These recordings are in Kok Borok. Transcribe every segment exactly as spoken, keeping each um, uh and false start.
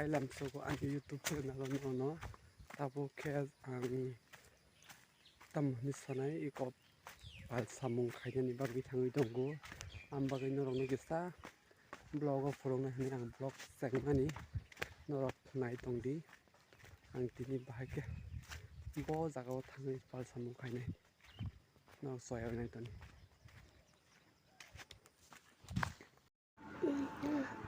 Lamsogo ani YouTube channel no no. Tabuk khe ang tamo hinwi sanai iko pal samung khainani bagwi thangwi tongo. Ang bagwi norokno kisa vlog o phuruknai hwnwi ang vlog chengmani norok nai tongdi. Ang tini bahai khe bo jaga o thangwi pal samung khainai norok soya nai toni.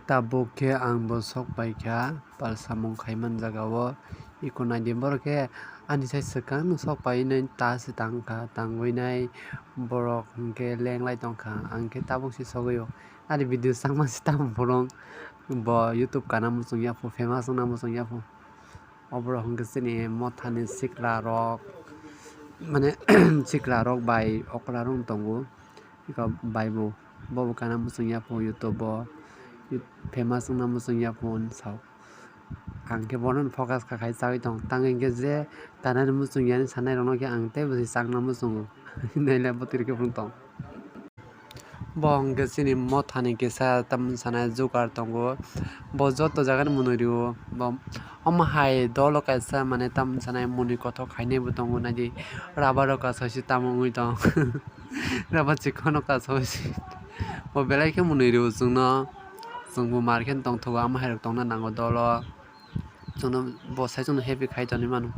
Tabuk khe ang bo sok pai kha pal samung khai man jaga o. Iko nai di borok khe ani sai swkang no sok pai nai ta se tang kha, tangwi nai borok hwnkhe leng lai tong kha, ang khe tabuk se sogwi o. Ani video changma se tamo phunuk bo YouTube kana muchung ya phu, famous wngna muchung ya phu. Oborok hwnkhe chini mothani sikla rok, mane sikla rok bai okra rok tongo. Iko bai bo, bo bo kana muchung ya phu YouTube o, famous wngna muchung ya phu hwn sao. Ang khe bono focus kha khai chagwi tong. Tang hwnkhe je kanani muchung yani sanai rokno khe ang teibo se chakna muchungo. Naila bo twi rw khe phunuk tong. Bo hwnkhe chini mothani kisa tamni sanai jugar tongo. Bo joto jagani mwnwi rwo. Bo omo hai dolo kaisa mane tamni sanai mwnwi kothok khainai bo tongo naidi. Rubber rok kasaisi tamo wngwi tong. Rubber chikon rok kasaisi. Bo belai khe mwnwi rwo chwngno. Chwngbo mar khe tongthogo omo hai rok tongna nango dolo. Chwngno bo sai chwngno happy khai tongwi mano.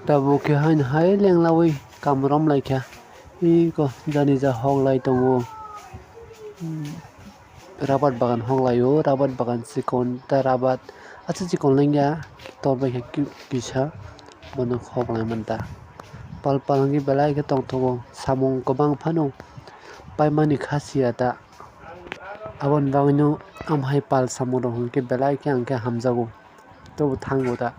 Tabuk khe haino hai lenglaui kaam romlaikha. Iko jani ja hoklai tongo. Rabat bagan hoklaio, rabat bagan chikon ta rabat. Acha chikon lengya, torbaikha ki-, kisa. Bono hoklai manta. Pal pal hwnkhe belai khe tongthogo. Samung kwbang phano paimani kha siya ta. Aboni bagwino amhai pal samung rok hwnkhe belai khe angkhe hamjago. Tobo thango ta.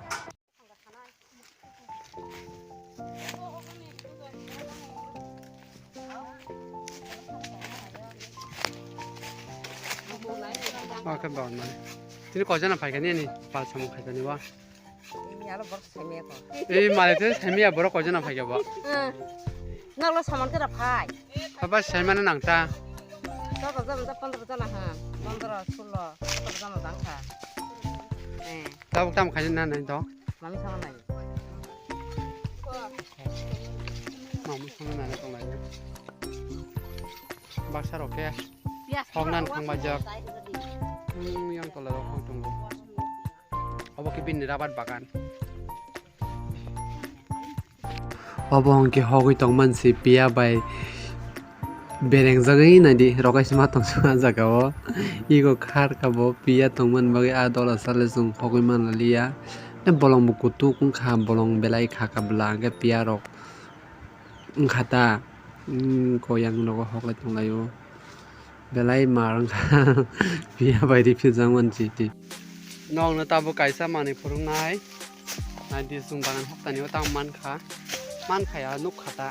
Oke, bon, mane. Tini koi jona phaikha nini pal samung khaikha ni ba? Ini alo borok saimaya ko. Ei, male tini saimaya borok koi jona phaikha ba? Hmm. Noklo saman kera phai. Papa saimana nang ta. Dok jona ta pondro jona ha. Pondro, sulo, sotro jona jang kha. Eh. Tabuk tam khaina nai to. Mami sama nai. Mami sama nai tong lai. Baksa rok khe. Yes. Hoknan thang ba jak. Hmm, yang tola rok hok tongo. Obo khe bini rabat bagan. Obo hwnkhe hogwi tongmani se piya bai berengjagwi naidi rw kaisa ma tongsa ah jaga o. Ego kharkha bo piya tongmani bagwi ah dola sale chwng hogwi manliya. Tei bolong bo kutuk wngkha, bolong belai kha kha bwla hwnkhe piya rok wngkha ta. Koyang nogo hoklai tonglaio. Belai mar wngkha. Piya bai riphiljak mani chiti. Nokno tabuk kaisa manwi phwrwngnai. Naidi chwng bagan haptani o tamo mankha. Mankha ya, nukha ta.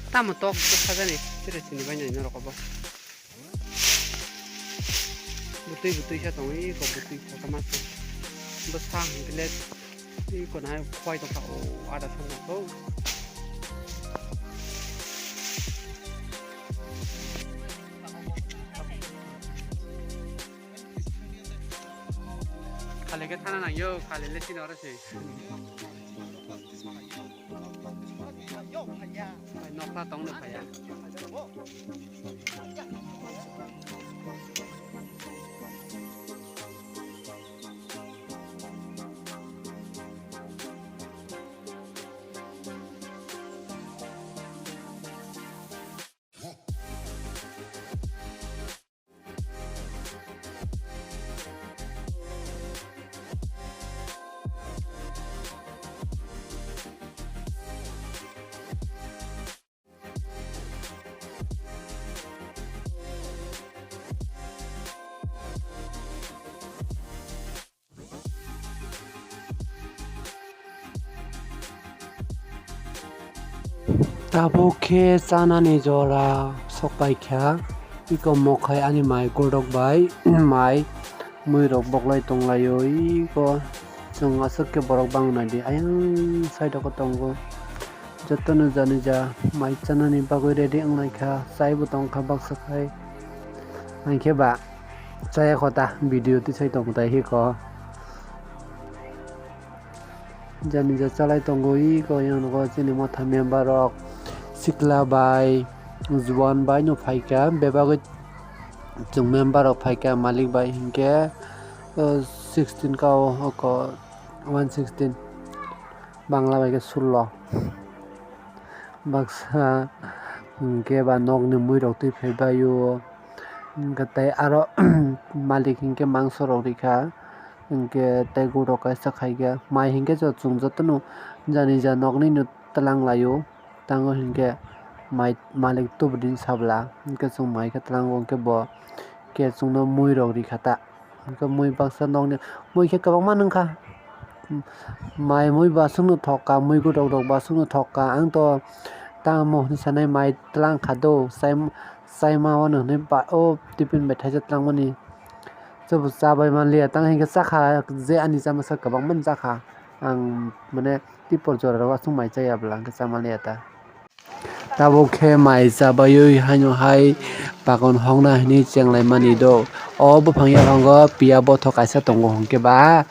Tamo tok tok sajani, tere sini bai nai norok obo. Bwtwi bwtwi sa tongo, eko bwtwi kotorma se. Bwsa hwnkhe le twi konai khowai tongkha, o ada sanjak o. Khali khe thana nangyo, khali le chini oro se. Nokla tongno phaiya. Tabuk khe chanani jora sokpaikha, iko mokhai ani mai gulrok bai mai muirok boklai tonglaio, iko chwng aswk khe borok bangnaidi ayang side o tongo. Jotono janija mai chanani bagwi ready wngnaikha, chaibo tongkha baksa khai. Hinkhe ba chaya kho ta, video tisai tong tai hiko. Janija chalai tongo, iko yang nogo chini motha member rok, sikla bai, juan bai no phaikha, bebagwi chwng member rok phaikha, malik bai hinkhe, o, sixteen ka o, oko one sixteen, Bangla bai khe sullo. Baksa hinkhe ba nokni muirok twi phaibaio, hinkhe tei aro malik hinkhe mangso rok rikha, hinkhe tei gulrok kaisa khaikhe mai hinkhe chwng jotono janija nokni no twlang laio, tango hinkhe mai malik tubudin sabla hinkhe chwng mai khe tlango hinkhe bo khe chwngno muirok rikha ta. Hwnkhe mui baksa nokni, mui khe kwbangma nungkha. Mai mui bo aswkno thokka, mui gudok rok bo aswkno thokka. Ang to tamo hwnwi sanai mai twlang kha do, chai-, chaima wano hwnwi ba-, o tiffin bai thaisa twlangmani. Chwbo chabai manliya, tamo hinkhe chakha, je ani chamasa kwbangmani chakha. Ang mane tipor jora rok aswk mai chaya bwla hinkhe chamanliya ta. Tabuk khe mai chabaiwi haino hai bakon hokna hinwi chenglaimani do. O buphang yaphango piya bothok kaisa tongo, hinkhe ba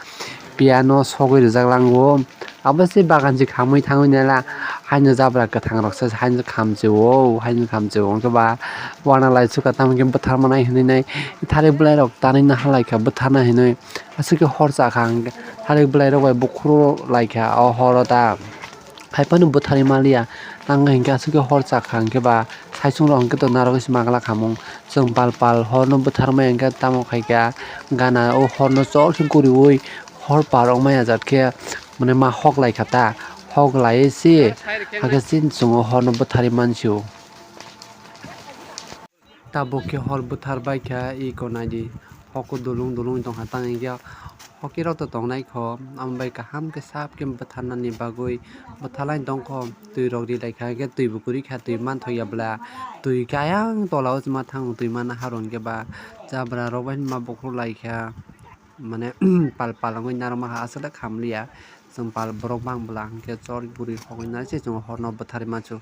piya no sogwi rijak lango. Abo se bagan se khamwi thangwi nela haino jabra kwthang rok se haino khamchio, haino khamchio, hinkhe ba uanalai sukha tamo khe bwtharmanai hinwi nai thari bwlai rok tanwi naharlaikha bwtharna hinwi. Aswk khe hor chakha hinkhe thari bwlai rok bai bukhuru laikha o horo ta. Haiphano bwtharwi manliya, tamo hinkhe aswk khe hor chakha hinkhe ba saichung rok hinkhe to narwgwi se manglak hamung. Chwng pal pal horno bwtharmaya hinkhe tamo khaikha gana o horno chol khe guriui hor par wngmaya jat khe mane ma hok laikha ta, hok laiwi se hakhe chini chwng o horno bwtharwi mansio. Tabuk khe hor bwthar bai kha, iko naidi hoko dulung dulung tongkha tang hinkhe hoki rok to tongnai kho, amo bai kaham khe sap khe bwtharnani bagwi bwtharlai tongkho, twi rok ri laikha hinkhe twi bo kwrwi kha, twi manthokya bwla, twi khe ayang tola o se ma thango, twi mana harong khe ba jabra rok bai ma bukhuk laikha, mane pal pal wngwi narwkma ha aswk le khamliya, chwng pal borok bang bwla hinkhe chol guri hogwi nai se chwng horno bwtharwi mansu.